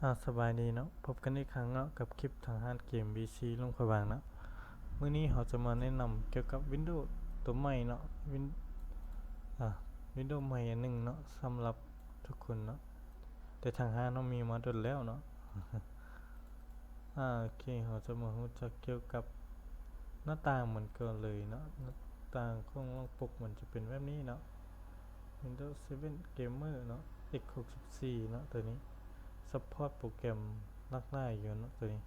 ອາ ສະບາຍດີເນາະ, ພົບກັນອີກຄັ້ງເນາະ ກັບຄລິບທາງຮ້ານເກມ ວີຊີ ຫຼວງພະບາງເນາະ. ມື້ນີ້ເຮົາຈະມາແນະນຳກ່ຽວກັບ Windows ຕົວໃໝ່ເນາະ, Win- ອາ Windows ໃໝ່ອັນໜຶ່ງເນາະ ສຳລັບທຸກຄົນເນາະ, ແຕ່ທາງຮ້ານເຮົາມີມາດົນແລ້ວເນາະ. ອາ ໂອເຄ ເຮົາຈະມາຮູ້ຈັກກ່ຽວກັບໜ້າຕ່າງມັນກ່ອນເລີຍເນາະ. ໜ້າຕ່າງຂອງຫຼັງປົກມັນຈະເປັນແບບນີ້ເນາະ, Windows Seven Gamer ເນາະ X ຫົກສິບສີ່ເນາະ. ຕົວນີ້ support ໂປຣແກຣມຫຼາກຫຼາຍຢູ່ເນາະ ຕົວນີ້.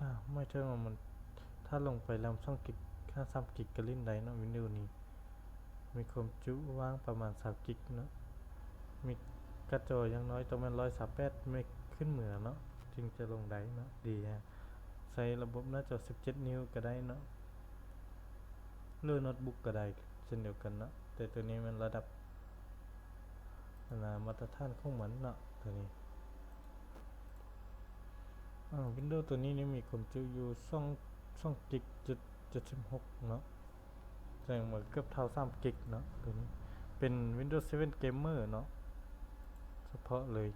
ອາ ໝາຍເຖິງວ່າມັນ ຖ້າລົງໄປລຳສອງກິກ ຫ້າ ສາມກິກກໍຫຼິ້ນໄດ້ເນາະ Windows ນີ້. ມີຄວາມຈຸວ່າງປະມານຊາວກິກເນາະ, ມີກາດຈໍຢ່າງໜ້ອຍຕ້ອງແມ່ນຮ້ອຍຊາວແປດເມັກຂຶ້ນເມືອເນາະ ຈຶ່ງຈະລົງໄດ້ເນາະ. ດີແຮງ, ໃຊ້ລະບົບໜ້າຈໍສິບເຈັດນິ້ວກໍໄດ້ເນາະ ຫຼືໂນ້ດບຸກກໍໄດ້ເຊັ່ນດຽວກັນເນາະ, ແຕ່ຕົວນີ້ແມ່ນລະດັບ ອັນນ່າ ມາດຕະຖານຂອງມັນເນາະ ຕົວນີ້. ອາ Windows ຕົວນີ້ນີ້ມີຄວາມຈຸຢູ່ສອງ ສອງກິກເຈັດ ເຈັດສິບຫົກເນາະ, ແສດງວ່າເກືອບເທົ່າສາມກິກເນາະ. ຕົວນີ້ເປັນ Windows Seven Gamer ເນາະ ສະເພາະເລີຍ.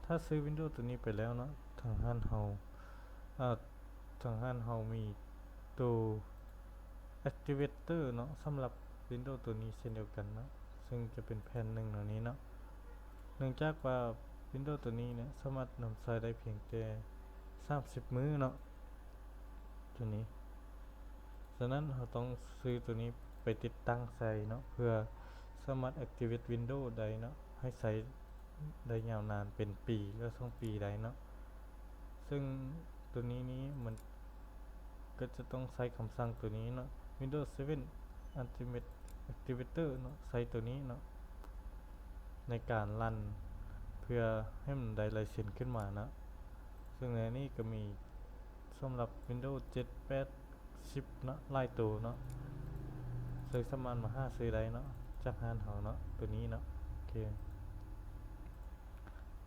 ຖ້າຊື້ Windows ຕົວນີ້ໄປແລ້ວເນາະ ທາງຮ້ານເຮົາ ອາ ທາງຮ້ານເຮົາມີໂຕ Activator ເນາະ ສຳລັບ Windows ຕົວນີ້ເຊັ່ນດຽວກັນເນາະ, ເຊິ່ງຈະເປັນແຜ່ນໜຶ່ງແນວນີ້ເນາະ. ເນື່ອງຈາກວ່າ Windows ຕົວນີ້ເນຍ ສາມາດນຳໃຊ້ໄດ້ພຽງແຕ່ສາມສິບມື້ເນາະ ຕົວນີ້. ສະນັ້ນເຮົາຕ້ອງຊື້ຕົວນີ້ໄປຕິດຕັ້ງໃສ່ເນາະ ເພື່ອສາມາດ activate Windows ໄດ້ເນາະ ໃຫ້ໃຊ້ໄດ້ຍາວນານເປັນປີ ຫຼື ສອງປີໄດ້ເນາະ. ເຊິ່ງຕົວນີ້ນີ້ມັນກໍຈະຕ້ອງໃຊ້ຄຳສັ່ງຕົວນີ້ເນາະ, Windows Seven Ultimate Activator ເນາະ, ໃຊ້ຕົວນີ້ເນາະ ໃນການລັນ ເພື່ອໃຫ້ມັນໄດ້ລາຍເຊັນຂຶ້ນມາເນາະ. ເຊິ່ງໃນນີ້ກໍມີສຳລັບ Windows ເຈັດ ແປດ ສິບເນາະ ຫຼາຍໂຕເນາະ, ເຊິ່ງສາມາດມາຫາຊື້ໄດ້ເນາະ ຈາກຮ້ານເຮົາເນາະ ຕົວນີ້ເນາະ. ໂອເຄ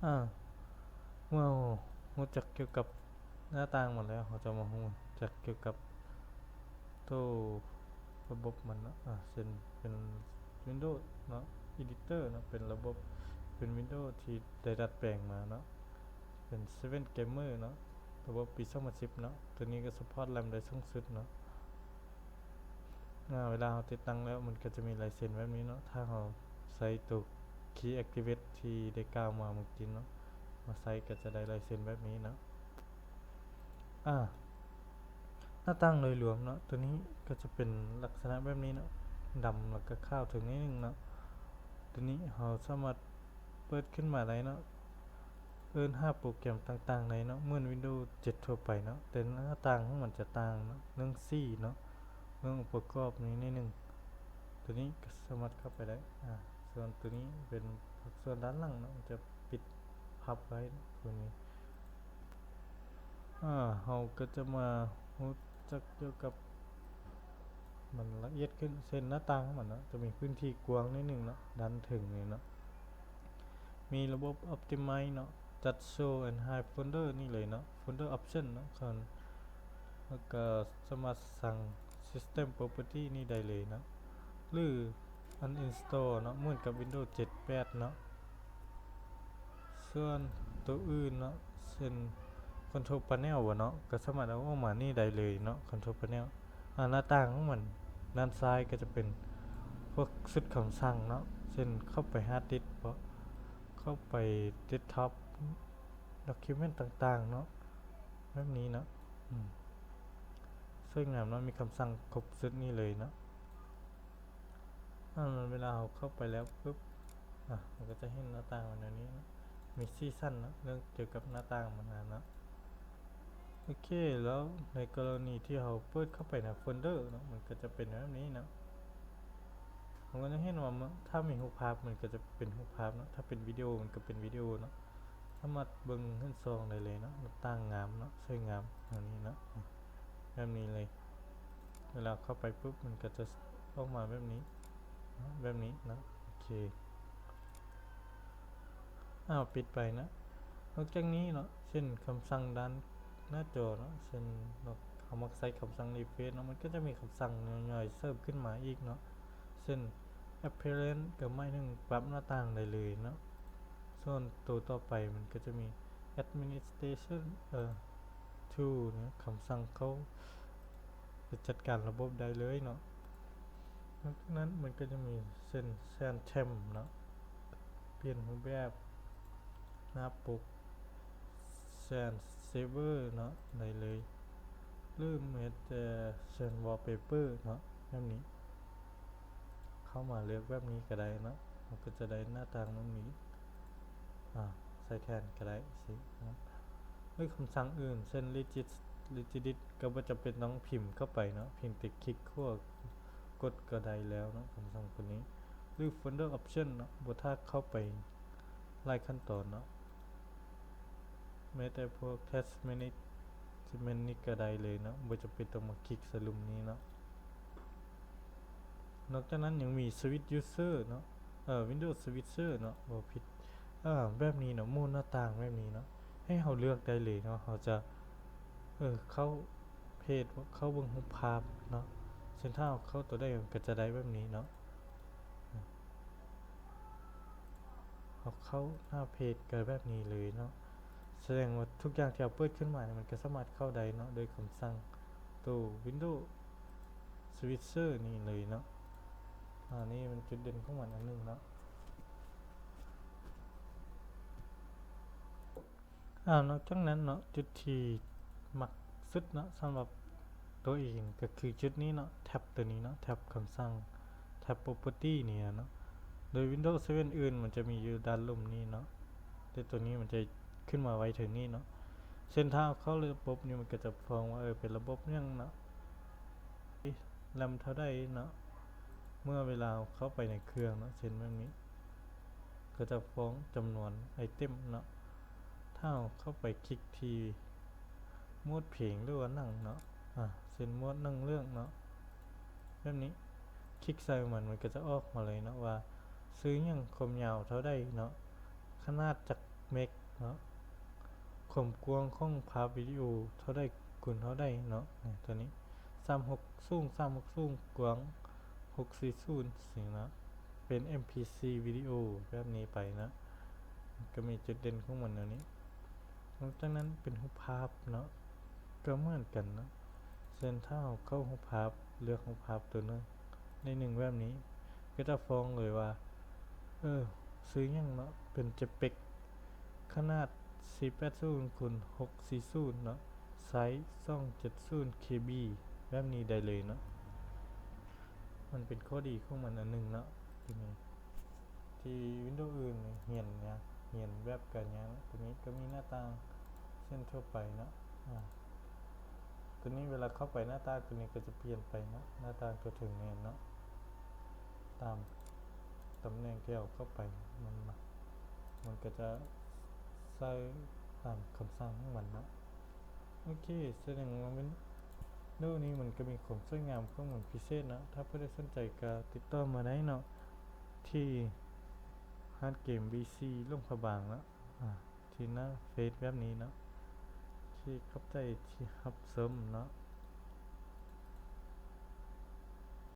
ອາ ເມື່ອຮູ້ຈັກກ່ຽວກັບໜ້າຕ່າງມັນແລ້ວ ເຮົາຈະມາຮູ້ຈັກກ່ຽວກັບໂຕລະບົບມັນເນາະ. ອາ ເຊັ່ນເປັນ Windows ເນາະ Editor ເນາະ, ເປັນລະບົບ ເປັນ Windows ທີ່ໄດ້ດັດແປງມາເນາະ, ເປັນ Seven Gamer ເນາະ, ລະບົບປີສອງພັນສິບເນາະ. ຕົວນີ້ກໍ support RAM ໄດ້ສູງສຸດເນາະ. ອາ ເວລາເຮົາຕິດຕັ້ງແລ້ວ ມັນກໍຈະມີລາຍເຊັນແບບນີ້ເນາະ, ຖ້າເຮົາໃຊ້ຕົວ Key Activate ທີ່ໄດ້ກ່າວມາເມື່ອກີ້ເນາະ ມາໃຊ້ກໍຈະໄດ້ລາຍເຊັນແບບນີ້ເນາະ. ອາ ໜ້າຕ່າງໂດຍລວມເນາະ ຕົວນີ້ກໍຈະເປັນລັກສະນະແບບນີ້ເນາະ, ດຳແລ້ວກໍຂາວເຖິງໜ້ອຍໜຶ່ງເນາະ. ຕົວນີ້ເຮົາສາມາດເປີດຂຶ້ນມາໄດ້ເນາະ, ເອີ້ນຫາໂປຣແກຣມຕ່າງໆໄດ້ເນາະ ເໝືອນ Windows ເຈັດທົ່ວໄປເນາະ, ແຕ່ໜ້າຕ່າງຂອງມັນຈະຕ່າງເນາະ ເລື່ອງສີເນາະ, ເລື່ອງອົງປະກອບນີ້ໜ້ອຍໜຶ່ງ. ຕົວນີ້ກໍສາມາດເຂົ້າໄປໄດ້. ອາ ສ່ວນຕົວນີ້ເປັນພາກສ່ວນດ້ານຫຼັງເນາະ, ມັນຈະປິດພັບໄວ້ເນາະ ຕົວນີ້. ອາ ເຮົາກໍຈະມາຮູ້ຈັກກ່ຽວກັບມັນລະອຽດຂຶ້ນ, ເຊັ່ນໜ້າຕ່າງຂອງມັນເນາະ ຈະມີພື້ນທີ່ກວ້າງໜ້ອຍໜຶ່ງເນາະ, ດ້ານເທິງນີ້ເນາະ ມີລະບົບ Optimize ເນາະ, ຈັດ Show and Hide Folder ນີ້ເລີຍເນາະ, Folder Option ເນາະ, ແລ້ວກໍສາມາດສັ່ງ System Property ນີ້ໄດ້ເລີຍເນາະ ຫຼື Uninstall ເນາະ ເໝືອນກັບ Windows ເຈັດ ແປດເນາະ. ສ່ວນໂຕອື່ນເນາະ ເຊັ່ນ Control Panel ບໍ່ເນາະ ກໍສາມາດເອົາອອກມານີ້ໄດ້ເລີຍເນາະ Control Panel. ອາ ໜ້າຕ່າງຂອງມັນ ດ້ານຊ້າຍກໍຈະເປັນພວກຊຸດຄຳສັ່ງເນາະ, ເຊັ່ນ ເຂົ້າໄປ Hard Disk ເນາະ, ເຂົ້າໄປ Desktop Document ຕ່າງໆເນາະ ແບບນີ້ເນາະ. ອືມ ສວຍງາມເນາະ, ມີຄຳສັ່ງຄົບຊຸດນີ້ເລີຍເນາະ. ອາ ເວລາເຮົາເຂົ້າໄປແລ້ວປຶບ ອາ ເຮົາກໍຈະເຫັນໜ້າຕ່າງມັນແນວນີ້ເນາະ, ມີສີສັນເນາະ ເລື່ອງກ່ຽວກັບໜ້າຕ່າງມັນນະເນາະ. ໂອເຄ ແລ້ວໃນກໍລະນີທີ່ເຮົາເປີດເຂົ້າໄປໃນໂຟນເດີເນາະ ມັນກໍຈະເປັນແບບນີ້ເນາະ. ເຮົາກໍຈະເຫັນວ່າ ຖ້າມີຮູບພາບມັນກໍຈະເປັນຮູບພາບເນາະ, ຖ້າເປັນວິດີໂອມັນກໍເປັນວິດີໂອເນາະ. ສາມາດເບິ່ງເຫັນຊ່ອງໄດ້ເລີຍເນາະ, ໜ້າຕ່າງງາມເນາະ, ສວຍງາມແນວນີ້ເນາະ, ແບບນີ້ເລີຍ. ເວລາເຂົ້າໄປປຶບ ມັນກໍຈະອອກມາແບບນີ້ເນາະ, ແບບນີ້ເນາະ. ໂອເຄ ອ້າວ ປິດໄປເນາະ. ນອກຈາກນີ້ເນາະ ເຊັ່ນຄຳສັ່ງດ້ານໜ້າຈໍເນາະ, ເຊັ່ນເຮົາມັກໃຊ້ຄຳສັ່ງຣີເຟຣຊເນາະ, ມັນກໍຈະມີຄຳສັ່ງຍ່ອຍໆເສີມຂຶ້ນມາອີກເນາະ, ເຊັ່ນ Appearance ກໍໝາຍເຖິງປັບໜ້າຕ່າງໄດ້ເລີຍເນາະ. ສ່ວນໂຕຕໍ່ໄປມັນກໍຈະມີ administration ເອີ tool ເນາະ ຄຳສັ່ງເຂົ້າໄປຈັດການລະບົບໄດ້ເລີຍເນາະ. ນອກຈາກນັ້ນມັນກໍຈະມີເຊັ່ນ scan temp ເນາະ ປ່ຽນຮູບແບບໜ້າປົກ scan saver ເນາະ ໄດ້ເລີຍ ຫຼືແມ້ແຕ່ scan wallpaper ເນາະ ແບບນີ້ ເຂົ້າມາເລືອກແບບນີ້ກໍໄດ້ເນາະ ເຮົາກໍຈະໄດ້ໜ້າຕ່າງແບບນີ້ ອາ ໃສ່ແທນກໍໄດ້ຊີ້ເນາະ ຫຼືຄຳສັ່ງອື່ນ ເຊັ່ນ Regis- Regedit ກໍບໍ່ຈຳເປັນຕ້ອງພິມເຂົ້າໄປເນາະ ພຽງແຕ່ຄລິກຂວາກົດກໍໄດ້ແລ້ວເນາະ ຄຳສັ່ງຕົວນີ້ ຫຼື folder option ເນາະ ບໍ່ຖ້າເຂົ້າໄປຫຼາຍຂັ້ນຕອນເນາະ ແມ້ແຕ່ພວກ task management ນີ້ກໍໄດ້ເລີຍເນາະ ບໍ່ຈຳເປັນຕ້ອງມາຄລິກໃສ່ລຸ່ມນີ້ເນາະ. ນອກຈາກນັ້ນຍັງມີ Switch User ເນາະ ເອີ Windows Switcher ເນາະ ບໍ່ຜິດ ເອີ ແບບນີ້ເນາະ ໝູ່ໜ້າຕ່າງແບບນີ້ເນາະ ໃຫ້ເຮົາເລືອກໄດ້ເລີຍເນາະ ເຮົາຈະ ເອີ ເຂົ້າເພຈ ເຂົ້າເບິ່ງຮູບພາບເນາະ ເຊັ່ນຖ້າເຮົາເຂົ້າຕົວໃດມັນກໍຈະໄດ້ແບບນີ້ເນາະ ເຮົາເຂົ້າໜ້າເພຈກໍແບບນີ້ເລີຍເນາະ ສະແດງວ່າທຸກຢ່າງທີ່ເຮົາເປີດຂຶ້ນມານີ້ ມັນກໍສາມາດເຂົ້າໄດ້ເນາະ ໂດຍຄຳສັ່ງໂຕ Windows Switcher ນີ້ເລີຍເນາະ. ອາ ນີ້ມັນຈຸດເດັ່ນຂອງມັນອັນໜຶ່ງເນາະ. ອາ ນອກຈາກນັ້ນເນາະ ຈຸດທີ່ມັກສຸດເນາະ ສຳລັບຕົວເອງກໍຄືຈຸດນີ້ເນາະ ແທັບຕົວນີ້ເນາະ ແທັບຄຳສັ່ງ ແທັບ Property ນີ້ເນາະ ໂດຍ Windows Seven ອື່ນມັນຈະມີຢູ່ດ້ານລຸ່ມນີ້ເນາະ ແຕ່ຕົວນີ້ມັນຈະຂຶ້ນມາໄວ້ເທິງນີ້ເນາະ ເຊັ່ນຖ້າເຮົາເຂົ້າລະບົບນີ້ ມັນກໍຈະຟ້ອງວ່າ ເອີ ເປັນລະບົບຫຍັງເນາະ RAM ເທົ່າໃດເນາະ ເມື່ອເວລາເຮົາເຂົ້າໄປໃນເຄື່ອງເນາະ ເຊັ່ນແບບນີ້ ກໍຈະຟ້ອງຈຳນວນໄອເຕັມເນາະ ຖ້າເຮົາເຂົ້າໄປຄລິກທີ່ໂໝດເພງ ຫຼືວ່າໜັງເນາະ ອາ ເຊັ່ນໂໝດໜັງເລື່ອງເນາະ ແບບນີ້ ຄລິກໃສ່ມັນ ມັນກໍຈະອອກມາເລີຍເນາະວ່າ ຊື່ຫຍັງ ຄວາມຍາວເທົ່າໃດເນາະ ຂະໜາດຈັກເມັກເນາະ ຄວາມກວ້າງຂອງພາບວິດີໂອເທົ່າໃດ ຄູນເທົ່າໃດເນາະ ນີ້ ຕົວນີ້ ສາມຫົກສູງ ສາມຫົກສູງ ກວ້າງ ຫົກສີ່ສູນ ຊີ້ເນາະ ເປັນ MP three ວິດີໂອແບບນີ້ໄປເນາະ ກໍມີຈຸດເດັ່ນຂອງມັນແນວນີ້. ນອກຈາກນັ້ນເປັນຮູບພາບເນາະ ກໍເໝືອນກັນເນາະ ເຊັ່ນຖ້າເຮົາເຂົ້າຮູບພາບ ເລືອກຮູບພາບຕົວໜຶ່ງ ໃນໜຶ່ງແບບນີ້ ກໍຈະຟ້ອງເລີຍວ່າ ເອີ ຊື່ຫຍັງເນາະ ເປັນ JPEG ຂະໜາດສີ່ແປດສູນຄູນຫົກສີ່ສູນເນາະ ໄຊສອງເຈັດສູນ KB ແບບນີ້ໄດ້ເລີຍເນາະ ມັນເປັນຂໍ້ດີຂອງມັນອັນໜຶ່ງເນາະ ທີ່ Windows ອື່ນນີ້ ຮຽນຍາກ ຮຽນແບບການຍາກ ຕົວນີ້ກໍມີໜ້າຕ່າງເຊັ່ນທົ່ວໄປເນາະ ອາ ຕົວນີ້ເວລາເຂົ້າໄປໜ້າຕ່າງຕົວນີ້ກໍຈະປ່ຽນໄປເນາະ ໜ້າຕ່າງຕົວເທິງແມ່ນເນາະ ຕາມຕຳແໜ່ງທີ່ເຮົາເຂົ້າໄປ ມັນ ມັນກໍຈະໃສ່ຕາມຄຳສັ່ງຂອງມັນເນາະ. ໂອເຄ ສະແດງວ່າ Windows ນີ້ມັນກໍມີຄວາມສວຍງາມຂອງມັນພິເສດເນາະ ຖ້າຜູ້ໃດສົນໃຈກໍຕິດຕໍ່ມາໄດ້ເນາະ ທີ່ຮ້ານເກມ VC ຫຼວງພະບາງເນາະ ອາ ທີ່ໜ້າເຟສແບບນີ້ເນາະ ໂອເຄ ຂອບໃຈທີ່ຮັບຊົມເນາະ.